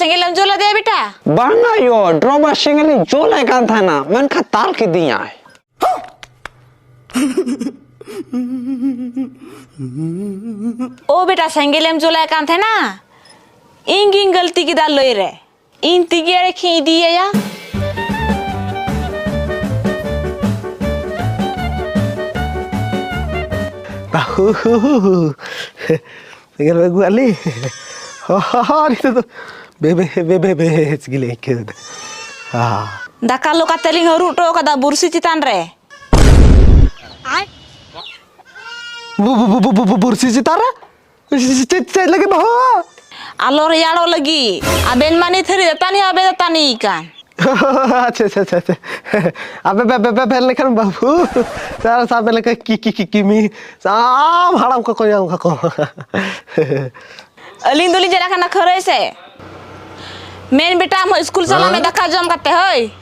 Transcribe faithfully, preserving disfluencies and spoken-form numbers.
ᱥᱮᱸᱜᱮᱞ ᱮᱢ ᱡᱩᱞ ᱟᱫᱮᱭᱟ ᱵᱮᱴᱟ? ᱵᱟᱝᱟ ᱭᱳ, ᱰᱨᱚᱢ ᱨᱮ ᱥᱮᱸᱜᱮᱞ ᱤᱧ ᱡᱩᱞ ᱟᱭ ᱠᱟᱱ ᱛᱟᱦᱮᱱᱟ, ᱢᱮᱱᱠᱷᱟᱱ ᱛᱟᱞ ᱠᱤᱫᱤᱧᱟᱭ᱾ ᱳ ᱵᱮᱴᱟ, ᱥᱮᱸᱜᱮᱞ ᱮᱢ ᱡᱩᱞ ᱟᱭ ᱠᱟᱱ ᱛᱟᱦᱮᱱᱟ? ᱤᱧ ᱜᱤᱧ ᱜᱟᱹᱞᱛᱤ ᱠᱮᱫᱟ ᱞᱟᱹᱭ ᱨᱮ᱾ ᱤᱧ ᱛᱮᱜᱮ ᱮᱲᱮ ᱠᱷᱤᱧ ᱤᱫᱤᱭᱟᱭᱟ᱾ ᱵᱟᱹᱦᱩ, ᱥᱮᱸᱜᱮᱞ ᱵᱮᱱ ᱟᱹᱜᱩᱣᱟᱜ ᱞᱤᱧ᱾ ᱦᱚ, ᱦᱚ, ᱦᱚ, ᱱᱤᱛᱚᱜ ᱫᱚ ᱵᱮ-, ᱵᱮ-, ᱵᱮ-, ᱵᱮ-, ᱵᱮᱥ ᱜᱮᱞᱤᱧ ᱟᱹᱭᱠᱟᱹᱣ ᱮᱫᱟ᱾ ᱦᱚ᱾ ᱫᱟᱠᱟ ᱞᱚ ᱠᱟᱛᱮ ᱞᱤᱧ ᱦᱟᱹᱨᱩᱵ ᱦᱚᱴᱚ ᱠᱟᱫᱟ ᱵᱩᱨᱥᱤ ᱪᱮᱛᱟᱱ ᱨᱮ᱾ ᱵᱩ-, ᱵᱩ-, ᱵᱩ-, ᱵᱩ-, ᱵᱩ-, ᱵᱩᱨᱥᱤ ᱪᱮᱛᱟᱱ ᱨᱮ? ᱪᱮᱫ, ᱪᱮᱫ, ᱪᱮᱫ ᱞᱟᱹᱜᱤᱫ ᱵᱟᱹᱦᱩ? ᱟᱞᱚ ᱨᱮᱭᱟᱲᱚᱜ ᱞᱟᱹᱜᱤᱫ᱾ ᱟᱵᱮᱱ ᱢᱟ ᱱᱤᱛ ᱦᱟᱹᱨᱤᱡ ᱫᱟᱹᱛᱟᱹᱱᱤ ᱦᱚᱸ ᱵᱟᱵᱮᱱ ᱫᱟᱹᱛᱟᱹᱱᱤ ᱟᱠᱟᱱ᱾ ᱟᱪᱪᱷᱟ, ᱟᱪᱪᱷᱟ, ᱟᱪᱪᱷᱟ, ᱟᱪᱪᱷᱟ᱾ ᱟᱵᱮ ᱵᱮ-, ᱵᱮ-, ᱵᱮ-, ᱵᱮᱱ ᱞᱮᱠᱷᱟᱱ ᱵᱟᱹᱦᱩ᱾ ᱥᱟᱨ ᱥᱟᱵ ᱞᱮᱠᱟ ᱠᱤ-, ᱠᱤ-, ᱠᱤ-, ᱠᱤᱢᱤ᱾ ᱥᱟᱢ ᱦᱟᱲᱟᱢ ᱠᱚᱠᱚ ᱧᱟᱢ ᱠᱟᱠᱚ᱾ ᱟᱹᱞᱤᱧ ᱫᱚᱞᱤᱧ ᱪᱟᱞᱟᱜ ᱠᱟᱱᱟ ᱠᱷᱟᱹᱨᱟᱹᱭ ᱥᱮ᱾ ᱢᱮᱱ ᱵᱮᱴᱟ, ᱟᱢ ᱦᱚᱸ ᱥᱠᱩᱞ ᱪᱟᱞᱟᱜ ᱢᱮ, ᱦᱮᱸ? ᱫᱟᱠᱟ ᱡᱚᱢ ᱠᱟᱛᱮ, ᱦᱳᱭ᱾